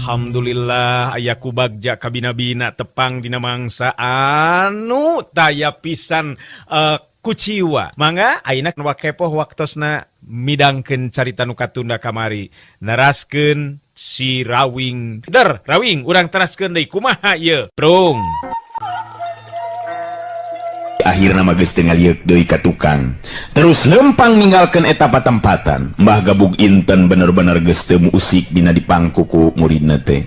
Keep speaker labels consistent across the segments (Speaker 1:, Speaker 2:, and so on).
Speaker 1: Alhamdulillah, aya ku bagja kabina-bina tepang dina mangsa anu taya pisan kuciwa. Mangga ayeuna nu kepoh waktosna midangkeun carita nu katunda kamari, neraskeun si Rawing. Der Rawing, urang teraskeun deui, kumaha ieu, Prung?
Speaker 2: Akhirna mah geus teu ngalieuk deui ka tukang, terus lempang ninggalkeun eta patempatan. Mbah Gabug Inten bener-bener geus teu usik dina dipangku ku muridna teh.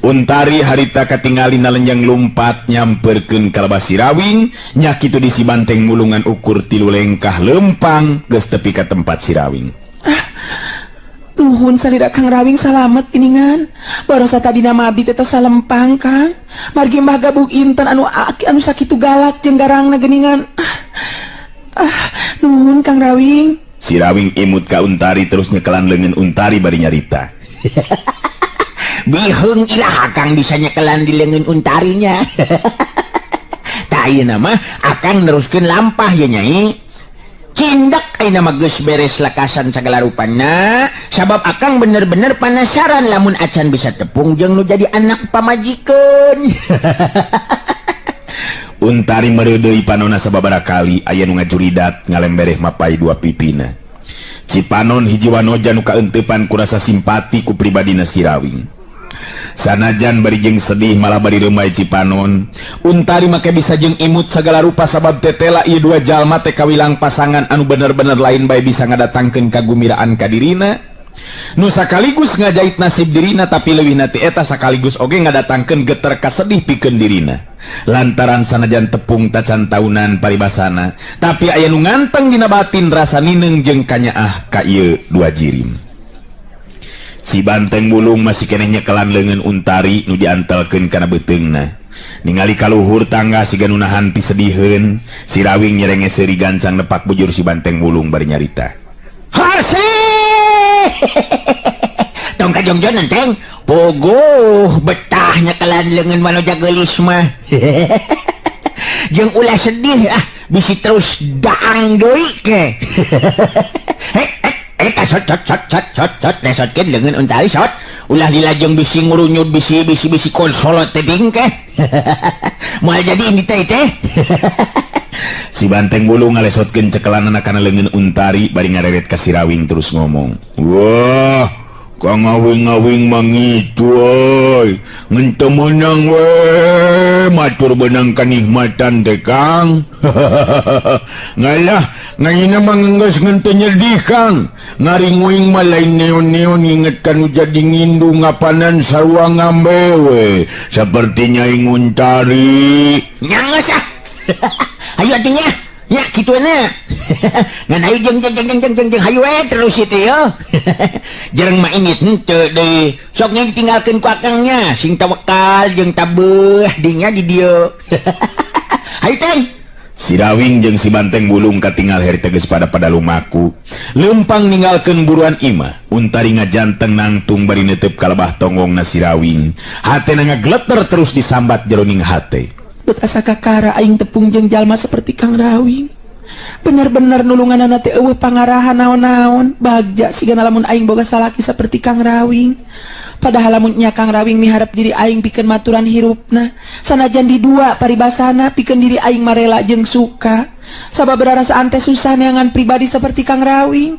Speaker 2: Untari harita katingali nalenjang lumpat nyamperkeun ka lebah si Rawing nya. Kitu di si Banteng Mulungan ukur tilu lengkah lempang geus tepi ka tempat si Rawing.
Speaker 3: Nuhun salira, Kang Rawing, salamet geuningan. Barosa tadina mah abdi teh tos salempang, Kang. Margi Mbah Gabug Inten anu anu sakitu galak jeung garangna geuningan. Ah, ah, nuhun, Kang Rawing.
Speaker 2: Si Rawing imut ka Untari, terus nyekelan leungeun Untari bari nyarita.
Speaker 4: Biheung iraha Akang bisa nyekelan di leungeun Untarinya? Tah, ayeuna mah Akang neruskeun lampah ya, Nyai. Cindak ayeuna mah geus beres lakasan sagala rupana, sabab Akang bener-bener penasaran lamun acan bisa tepung jeung nu jadi anak pamajikeun.
Speaker 2: Untari mereudeuy panona sababaraha kali, aya nu ngajuridat ngalembereh mapai dua pipina. Cipanon hiji wanoja nu kaeuteupan ku rasa simpati ku pribadina si Rawing. Sanajan bari jeung sedih, malah bari reumay cipanon. Untari make bisa jeung imut sagala rupa, sabab tetela ieu dua jalma teh kawilang pasangan anu bener-bener lain bae bisa ngadatangkeun kagumiraan ka dirina, nu sakaligus ngajait nasib dirina, tapi leuwih ti eta sakaligus oge ngadatangkeun geter kasedih pikeun dirina, lantaran sanajan tepung tacan taunan paribasana, tapi aya nu nganteng dina batin rasa nineung jeung kanyaah ka ieu dua jirim. Si Banteng Bulung masih keneh nyekelan leungeun Untari nu diantelkeun kana beuteungna. Ningali kaluhur tangga siga nu nahan pisediheun, si Rawing nyerenge seuri gancang nepak bujur si Banteng Bulung bari nyarita.
Speaker 4: Hase! Tong kajongjonan, Teng. Puguh betah nyekelan leungeun wanoja geulis mah. Jeung ulah sedih ah, bisi terus daang deui ke. Hek hek eta, sot sot sot sot sot sot, lesotkeun leungeun Untari, sot. Ulah dilajeng bisi ngurunyut, bisi bisi bisi konsolot teh ding ke. Moal jadi ini teh teh.
Speaker 2: Si Banteng Bulung ngalesotkeun cekelanana kana leungeun Untari bari ngareret ka si Rawing terus ngomong, "Wah, Kang Awing-awing mangitu euy. Ngan teu meunang we matur beunang kanikmatan teh, Kang. Ngalah ngayina mah geus ngan teu nyedih, Kang. Ngaringuing mah lain neon-neon nginget kanu jadi ngindu ngapanan sarua ngambe we. Seperti Nyai Nguntari."
Speaker 4: Nya geus ah. Hayu atuh nya. Nya kitu na. Ngan hayu jeung jeung jeung jeung jeung jeung hayu we terus itu yo. Jereng mah init henteu deui. Sok nya ditinggalkeun ku akangnya, sing tawakal jeung tabeuh dinya di dieu. Hayu, Teng.
Speaker 2: Si Rawing jeung si Banteng Bulung katingal harita geus pada pada lumaku. Lempang ninggalkeun buruan imah. Untari ngajanteng nangtung bari neuteup ka lebah tonggongna si Rawing. Hatena ngagleter terus disambat jeroning hate.
Speaker 3: Bet asa kakara aing tepung jeung jalma seperti Kang Rawing. Bener-bener nulunganana teh euweuh pangarahan naon-naon. Bagja sigana lamun aing boga salaki seperti Kang Rawing. Padahal lamun nya Kang Rawing miharep diri aing pikeun maturan hirupna. Sanajan di dua paribasana, pikeun diri aing marela jeung suka. Sabab rarasaan teh susah neangan pribadi seperti Kang Rawing.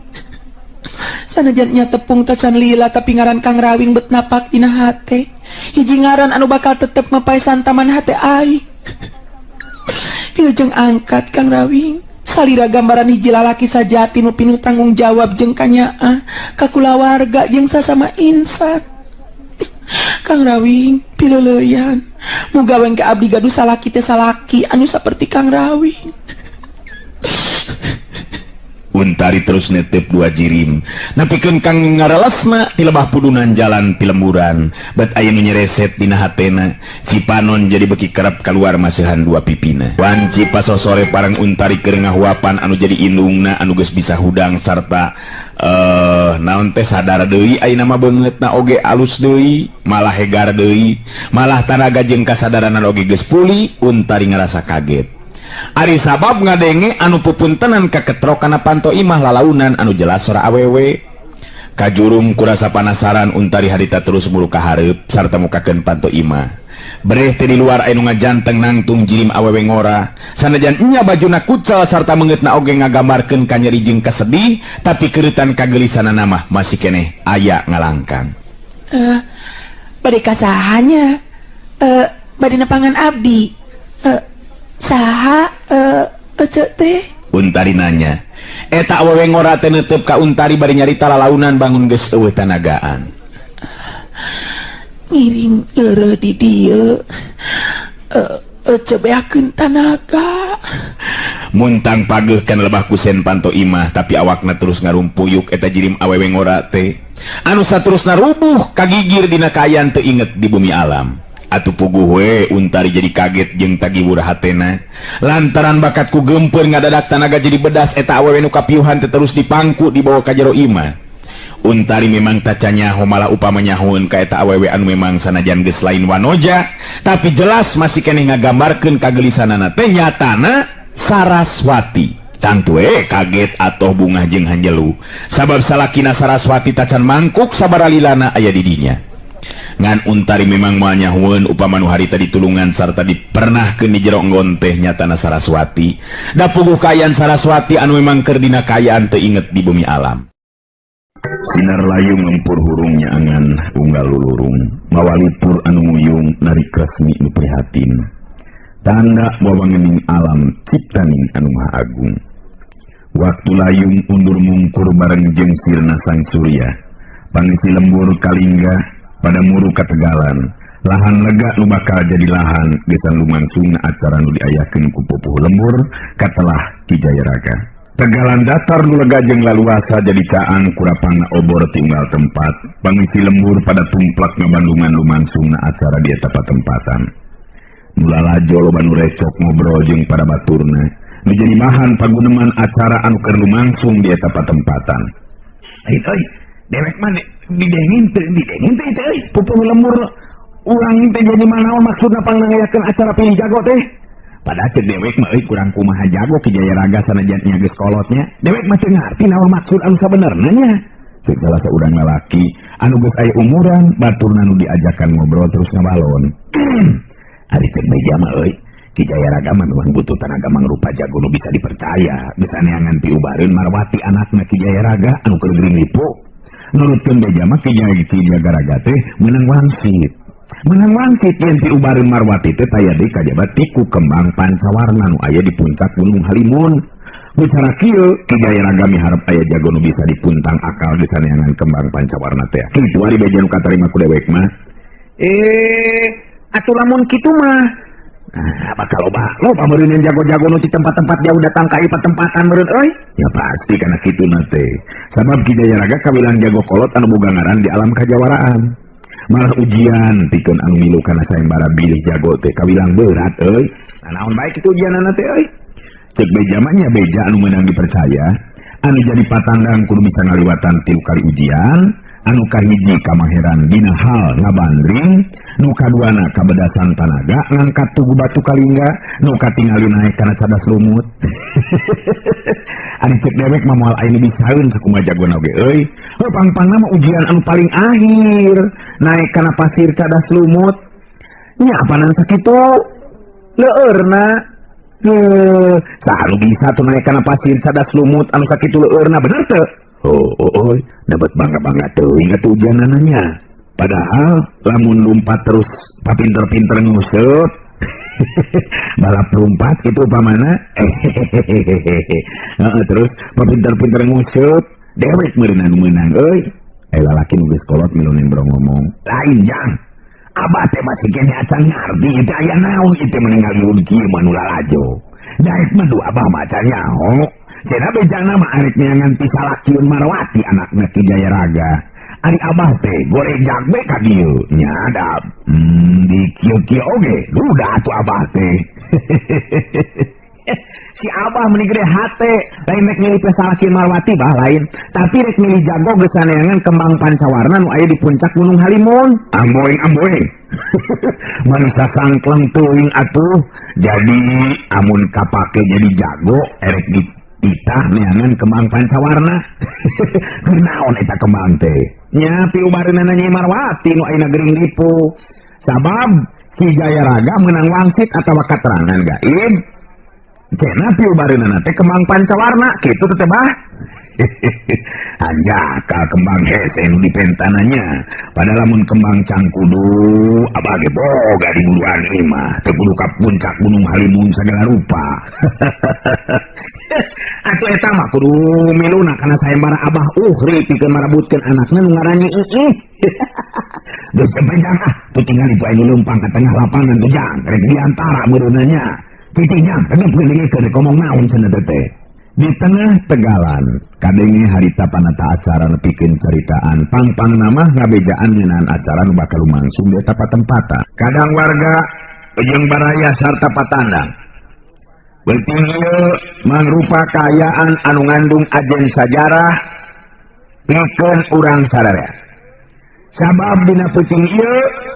Speaker 3: Sanajan nya tepung tacan lila, tapi ngaran Kang Rawing bet napak dina hate. Hiji ngaran anu bakal tetep mapai santaman hate aing. Wilujeng angkat, Kang Rawing. Salira gambaran hiji lalaki sajati nu pinuh tanggung jawab jeung kanyaah ka kulawarga jeung sasama insan. Kang Rawing, pileuleuyan. Muga we ka abdi gaduh salaki teh salaki anu saperti Kang Rawing.
Speaker 2: Untari terus netep dua jirim. Nepikeun kang ngarelesna ti lebah pudunan jalan pilemburan. Bet aya nu nyereset dina hatena. Cipanon jadi beki kerap keluar masihan dua pipina. Wanci pasosore parang Untari keur ngahuapan anu jadi indungna anu geus bisa hudang sarta naon teh sadar deui. Ayeuna mah beungeutna oge alus deui, malah hegar deui, malah tanaga jeung kasadaran oge geus pulih. Untari ngerasa kaget. Ari sabab ngadenge anu pupuntenan kaketrok kana panto imah lalaunan anu jelas sora awewe. Kajurum ku rasa panasaran Untari harita terus muru ka hareup sarta mukakeun panto imah. Bereh teh di luar aya nu ngajanteng nangtung jirim awewe ngora. Sanajan nya bajuna kucel sarta meungeutna oge ngagambarkeun kanyeri jeung kasedih, tapi keureutan kagelisanana mah masih keneh aya ngalangkang.
Speaker 3: Bade ka saha nya? Bade nepangan abdi. Saha ece teh?
Speaker 2: Untari nanya. Eta awewe ngora teh neuteup ka Untari bari nyarita lalaunan bangun geus eueuh tanagaan.
Speaker 3: Ngiring leureuh di dieu. Ece beakeun tanaga.
Speaker 2: Muntang pageuh kana lebah kusen panto imah, tapi awakna terus ngarumpuyuk eta jirim awewe ngora teh. Anu saterusna rubuh kagigir dina kaayaan teu inget di bumi alam. Atuh puguh we Untari jadi kaget jeung tagiwur hatena. Lantaran bakat ku geumpeur ngadadak tanaga jadi bedas eta awewe nu kapiuhan teh terus dipangku dibawa ka jero imah. Untari memang taca nyaho malah upama nyahoeun ka eta awewe anu memang sanajan geus lain wanoja, tapi jelas masih keneh ngagambarkeun kagelisanana teh nyatana Saraswati. Tangtu we kaget atoh bungah jeung hanjelu. Sabab salakina Saraswati tacan mangkuk sabaralilana aya di dinya. Ngan Untari memang moal nyahoeun upama nu harita ditulungan sarta dipernahkeun di jero enggon teh nyatana Saraswati. Da puguh kaayaan Saraswati anu memang keur dina kaayaan teu inget di bumi alam. Sinar layung ngempur hurung nyaangan unggal lulurung, mawalipur anu nguyung narik resmi nu prihatin. Tanda wawangening alam ciptaning anu maha agung. Waktu layung undur mungkur bareng jeung sirna sang surya. Pangisi lembur kalingga pada muru kategalan. Lahan lega nu bakal jadi lahan gesan lumangsungna acara nu diayakeun ku pupuh lembur katelah Ki Jayaraga. Tegalan datar nu lega jeung laluasa jadi caang kurapangna obor ti unggal tempat. Pangisi lembur pada tumplak ngabandungan lumangsungna acara di eta patempatan. Nu lalajo loba nu recok ngobrol jeung pada baturna. Nu jadi bahan paguneman acara anu keur lumangsung di eta patempatan. Ai euy, dewek mah didengin teu, didengin teu teh euy. Pupuh lembur urang teh jadi manaon maksudna pangrangayakeun acara pilih jago teh? Padahal cek dewek mah euy kurang kumaha jago Ki Jayaraga sanajan nya geus kolotnya. Dewek mah teu ngarti naon maksud anu sabenerna nya. Cek salah saurang lalaki anu geus aya umuran baturna nu diajakan ngobrol terus ngabalon. Ari cek meja mah euy, Ki Jayaraga mah memang butuh tanaga mangrupa jago nu bisa dipercaya. Bisa neangan piubareun Marwati anakna Ki Jayaraga anu keur gering lipu. Nurutkeun beja mah Ki Jayaraga teh meunang wangsit. Meunang wangsit yen piubareun Marwati teh taya deui kajaba tiku kembang pancawarna nu aya di puncak Gunung Halimun. Bicara kieu Ki Jayaraga miharep aya jago nu bisa dipuntang akal di saneangan kembang pancawarna teh. Kitu ari beja nu katarima ku dewek mah. Atuh lamun kitu mah. Nah, bakal loba. Loba meureun jago-jago nu di tempat-tempat jauh datang ka ieu patempatan meureun euy. Ya pasti kana kitu na teh. Sabab Ki Jayaraga kawilang jago kolot anu boga ngaran di alam kajawaraan. Malah ujian pikeun anu milu kana sayembara bilih jago teh kawilang berat euy. Nah, naon bae kitu ujianana teh euy. Cek beja mah nya beja anu meunang dipercaya, anu jadi patandang kudu bisa ngaliwatan 3 kali ujian. Anu kahiji kamaheran dina hal ngabandring, nu kaduana kabedasan tanaga ngangkat tugu batu kalingga, nu katingali naek kana cadas lumut. Ari cek dewek mah moal aya nu bisaeun sakumaha jagona oge euy. Heuh pangpangna mah ujian anu paling akhir, naek kana pasir cadas lumut. Nya apanan sakitu? Leueurna. Heuh, saha nu bisa tuh naek kana pasir cadas lumut anu sakitu leueurna bener teu? Oh, oh, oh, dapat bangga-bangga teuing atuh ujianananya. Padahal lamun lumpat terus papinter-pinter nguseup. Balap lompat gitu upamana. Heeh, terus papinter-pinter nguseup, dewek meureun anu meunang euy. Lalaki nu geus kolot milu nembrong ngomong. Lain jang. Abah teh masih keneh acan ngarti ieu teh aya naon ieu teh meninggal di kieu mah nu lalajo. Daek mah du abah mah acan nyaho. Cenah bejana mah arek neangan ti salakieun Marwati anakna Ki Jayaraga. Ari abah teh gorejak we ka dieu. Nya da, di kieu-kieu oge duda atuh abah teh. Si abah meni gede hate, lain rek milih salakieun Marwati bah lain, tapi rek milih jago geus saneangan kembang pancawarna nu aya di puncak Gunung Halimun. Amboing amboing. Manusia sangkleng teuing atuh. Jadi amun kapake jadi jago erek di Titah neangan kembang pancawarna. Keur naon eta kembang teh? Nya piubareunana Nyi Marwati nu ayeuna gering ripuh. Sabab Ki Jayaraga meunang wangsit atawa katerangan gaib. Cenah piubareunana teh kembang pancawarna kitu teh bah. Anjaka kembang hese nu dipentananya. Padahal lamun kembang cangkudu abah ge boga di buluan imah teu kudu ka puncak Gunung Halimun sagala rupa. Atuh eta mah kudu miluna kana sayembara Abah Uhri pikeun marabutkeun anakna nu ngaran Nyi Iih. Geus bejang ah, teu tingali ku anu leumpang ka tengah lapangan teh jang, rek di antara meureunna nya. Cicing jang, teu dengekeun rek ngomong naon cenah teh. Di tengah tegalan, kadenge harita panata acara nepikeun caritaan, pang-pang nama ngabejaan ngeunaan acara nu bakal lumangsung di eta patempatan. Kadang warga jeung baraya sarta patandang. Beuting ieu mangrupa kaayaan anu ngandung ajen sajarah pikeun urang sararea. Sabab dina peuting ieu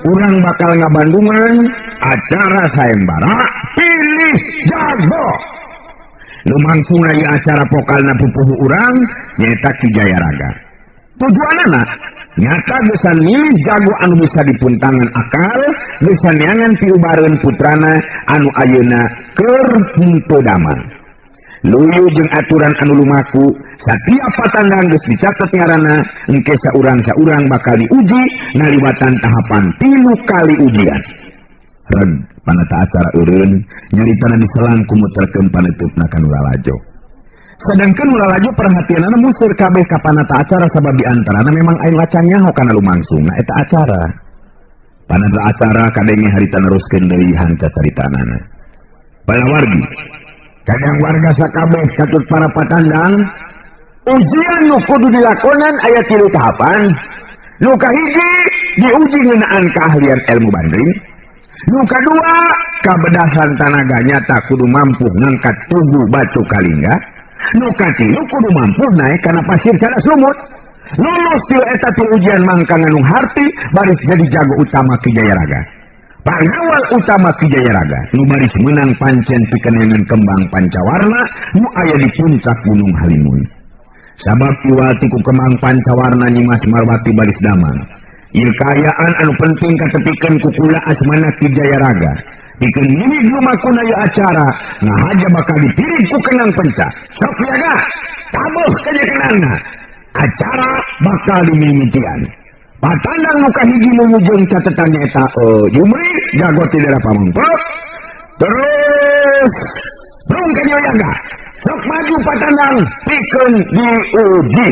Speaker 2: urang bakal ngabandungan acara sayembara pilih jago. Lumangsung lagi acara pokalna pupuhu urang nyaeta Ki Jayaraga. Tujuanana nyata geus milih jago anu bisa dipuntangan akal, geus neangan piubareun putrana anu ayeuna keur henteu damang. Luyu jeung aturan anu lumaku, satiap patandang geus dicatet ngaranna, engke saurang-saurang bakal diuji ngaliwatan tahapan 3 kali ujian. Reg panata acara eureun nyaritana diselang ku muterkeun paneutupna ka nu lalajo. Sedangkan nu lalajo perhatianana museur kabeh ka panata acara sabab di antarana memang aya wacan nyaho kana lumangsungna eta acara. Panata acara kadenge harita neruskeun deui hanca caritanana. Palawargi kadang warga sakabeh katut para patandang ujian nu kudu dilakonan aya 3 tahapan. Nu kahiji diuji ngeunaan keahlian ilmu bandring. Nu kadua kabedasan tanaga nyata kudu mampu ngangkat tugu batu kalingga. Nu katilu kudu mampu naik kana pasir sana lumut. Lulus til eta til ujian mangka nganung harti baris jadi jago utama Ki Jayaraga. Pangawal utama Ki Jayaraga nu baris menang pancen pikeun kembang pancawarna nu aya di puncak Gunung Halimun. Sabab iwati ku kembang pancawarna Nyimas Marwati baris damang. Ieu kaayaan anu penting katepikeun ku kula asmana Ki Jayaraga. Pikeun mimig lumakuna ieu acara, ngahaja bakal ditirig ku kenang penca. Sok jaga, tabuh ka kenangna. Acara bakal dimimitian. Patandang nu kahiji nu jeung catetan nyaeta Jumri jago ti daerah Pamengpeuk. Terus Brung ka Jaga. Sok maju patandang pikeun diuji.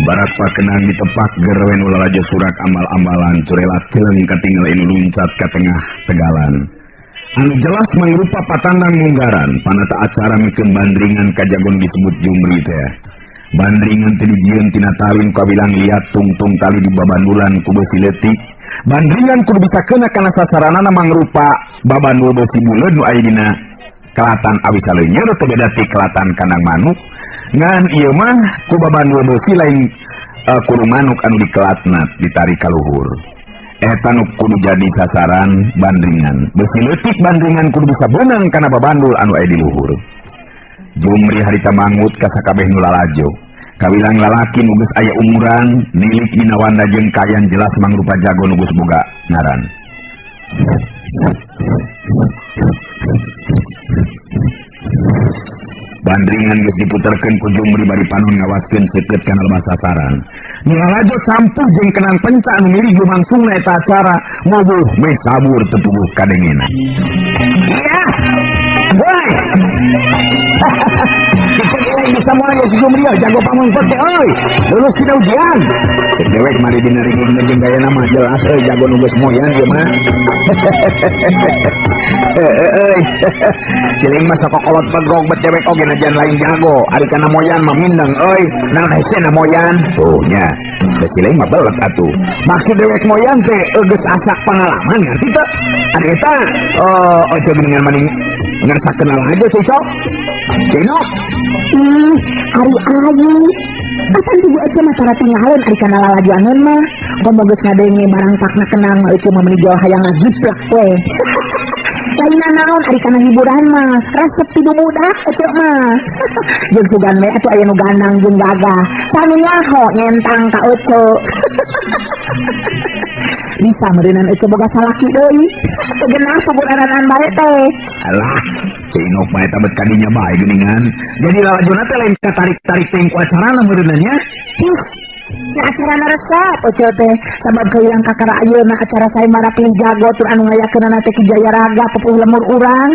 Speaker 2: Barat pakenang ditepak gerwen ulah surak amal-amalan curelat celeng katinggal inu luncat ka tengah tegalan. Anu jelas mangrupa patandang munggaran panata acara mikeun bandringan kajagon disebut Jumri teh. Bandringan teh dijieun tina talin kawilang liat tungtung tali di babandulan ku besi leutik. Bandringan kudu bisa kena kana sasaranana mangrupa babandul besi buleud nu aya dina kelatan awi saleunyeun teu beda ti kelatan kandang manuk. Ngan ieu mah ku babandul besi lain kudu manuk anu dikelatna ditarik ka luhur. Eta nu kudu jadi sasaran bandringan. Besi leutik bandringan kudu bisa beunang kana babandul anu aya di luhur. Jumri harita mangut ka sakabeh nu lalajo. Kawilang lalaki nu geus aya umuran nilik dina wanda jeung kayan jelas mangrupa jago nu geus boga ngaran. Bandringan geus diputerkeun ku Jumri bari panon ngawaskeun seukeut kana lemah sasaran. Nu lalajo campuh jeung kenang penca anu milih lumangsungna eta acara mobuh meh sabur teu puguh kadengena. Iya. Woi. Cicing eleng bisa moal si Jumri jago Pamengpeuk teh euy. Lulus dina ujian. Cek dewek mari dina ringin jeung gayana mah jelas euy jago nu geus moyan ieu mah. Euy. Ciling mah sakokolot begog bet dewek oge najan lain jago. Ari kana moyan mah mindeng euy. Naon hesena moyan? Tuh nya. Geus ciling mah belet atuh. Maksud dewek moyan teh geus asak pengalaman ngarti teu? Ari eta oh ojo geuningan maning ngerasa kenal aja cocok. Cino.
Speaker 5: Ih, ari ayu. Apan tubuh ece mah tara tinggalin ari kana lalajuaneun mah. Komo geus ngadenge barang pakna kenang mah ece mah meuni jauh hayang ngagiplak we. Lain naon, ari kana hiburan mah resep ti budak Ece mah. Jeung sugan we atuh aya nu gandang jeung gagah. Sanu nyaho nyentang ka Ece. Bisa meureunan Ece boga salaki deui. Teu genah paburanan bae teh.
Speaker 2: Alah, Ceu Inok mah eta bet kadinya bae geuningan. Jadi lalajona teh lain katarik-tarik teh ku acarana meureunna nya.
Speaker 5: Ih, nya acarana resep Ece teh. Sabab keulang kakara ayeuna acara sayembara pilih jago tur anu ngayakeunana teh Ki Jayaraga, pupuh lemur urang.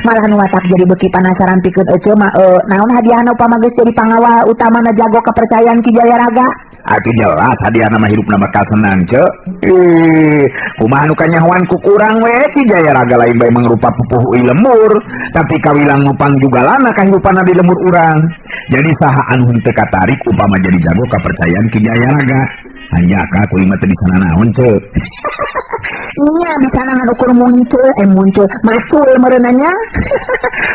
Speaker 5: Malah nu matak jadi beuki panasaran pikeun Ece mah naon hadiahna upama geus jadi pangawal utamana jago kepercayaan Ki Jayaraga?
Speaker 2: Atuh jelas hadiahna mah hirupna bakal senang, Ceu. Ih, kumaha nu kanyahoan ku kurang we Ki Jayaraga lain bae mangrupa pupuh lembur, tapi kawilang ngupang jugalana kahirupanna di lembur urang. Jadi saha anu henteu katarik upama jadi jago kepercayaan Ki Jayaraga? Hanjaka kuring mah teu bisa nanaon, Ceu.
Speaker 5: Iya, bisa ngan ukur muncul macul meureunanya.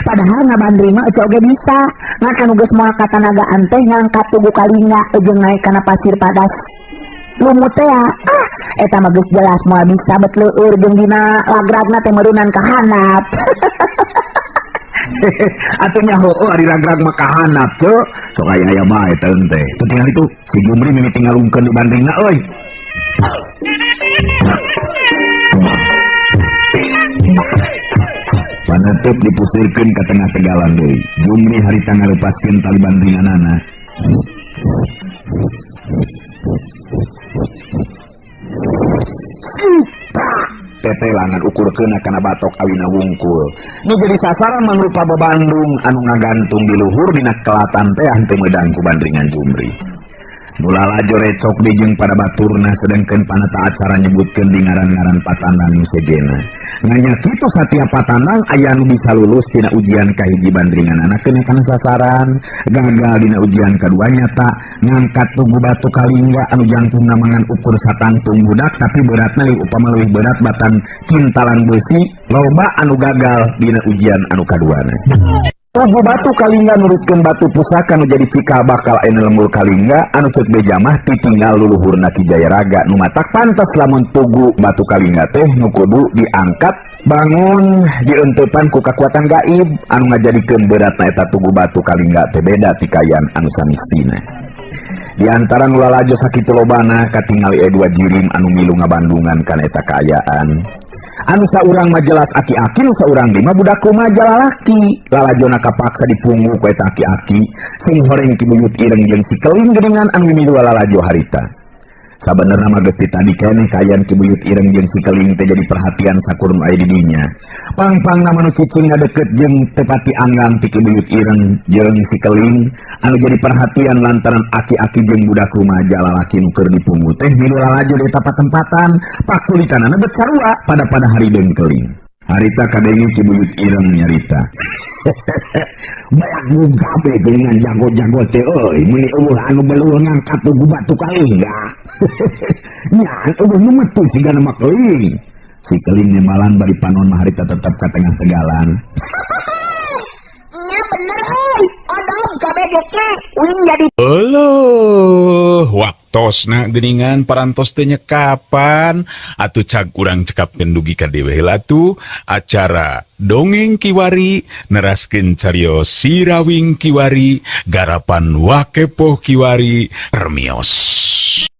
Speaker 5: Padahal ngabandring mah Ece oge bisa. Ngan anu geus moal katanagaan teh ngangkat tugu kalingga jeung naik kana pasir padas. Lumut teh ah, eta mah geus jelas moal bisa, bet leueur jeung dina lagragna teh meureunan ka handap.
Speaker 2: Atuh nya heueuh, ari ragrag mah ka handap, Ceu. Sok aya aya bae teh teh. Teu tinggal itu si Jumri mimiti ngalungkeun di bandringna euy. Panutup dipusirkeun ka tengah tegalan deui. Jumri harita ngalepaskeun tali bandringanana. Tetelangan ukur keuna kana batok awina wungkul. Nu jadi sasaran mangrupa babandung anu ngagantung di luhur dina kelatan teh teu meudang ku bandringan Jumri. Nu lalajo recok di jeung pada baturna, sedengkeun panata acara nyebutkeun di ngaran-ngaran patandang nu sejenna. Nganya kitu satiap patandang aya nu bisa lulus dina ujian kahiji bandringanana keuna kana sasaran, gagal dina ujian kadua nyata ngangkat tugu batu kalingga anu jangkungna mangan ukur satangtung budak tapi beratna leuwih upama leuwih berat batan kintalan beusi, loba anu gagal dina ujian anu kaduana. Tugu batu kalingga nurutkeun batu pusaka nu jadi cikal bakal ayeuna lembur kalingga anu ceuk beja mah titinggal luluhurna Ki Jayaraga, nu matak pantes lamun tugu batu kalingga teh nu kudu diangkat bangun dienteupan ku kakuatan gaib anu ngajadikeun beratna eta tugu batu kalingga teh beda ti kayan anu samistina. Di antara nu lalajo sakitu lobana katingali dua jirim anu milu ngabandungan kana eta kaayaan. Anu saurang mah jelas aki-aki, nu saurang deui mah budak rumaja lalaki. Lalajona kapaksa dipunggu ku eta aki-aki sing horeng Ki Buyut Ireng jeung si Keling geuningan anu milu lalajo harita. Sabenerna mah geus tadi keneh kaayaan Ki Buyut Ireng jeung si Keling teh jadi perhatian sakur nu aya di dinya. Pang-pangna mah nu cicing ngadeukeut jeung tepati anggang ti Ki Buyut Ireng jeung si Keling anu jadi perhatian lantaran aki-aki jeung budak rumaja lalaki nu keur dipunggu teh milu lalajo di tempat-tempatan pakulitanana bet sarua pada-pada harideung Keling. Harita kadenge Ki Buyut Ireng nyarita. Bayak gabe geuningan jago-jago teh euy, meuni eueuh anu belul ngangkat tugu batu kalingga. Nyan eueuh nu metu sigana mah keling. Si Keling nemalan bari panon mah harita tetep ka tengah tegalan.
Speaker 5: Nya bener euy, odom kabeh ge uing jadi
Speaker 1: Euleuh, waktosna geuningan parantos teh nyekapan atuh cag urang cekapkeun dugi ka dewe heula tuh acara dongeng kiwari neraskeun carios Sirawing kiwari garapan Wakepoh kiwari permios.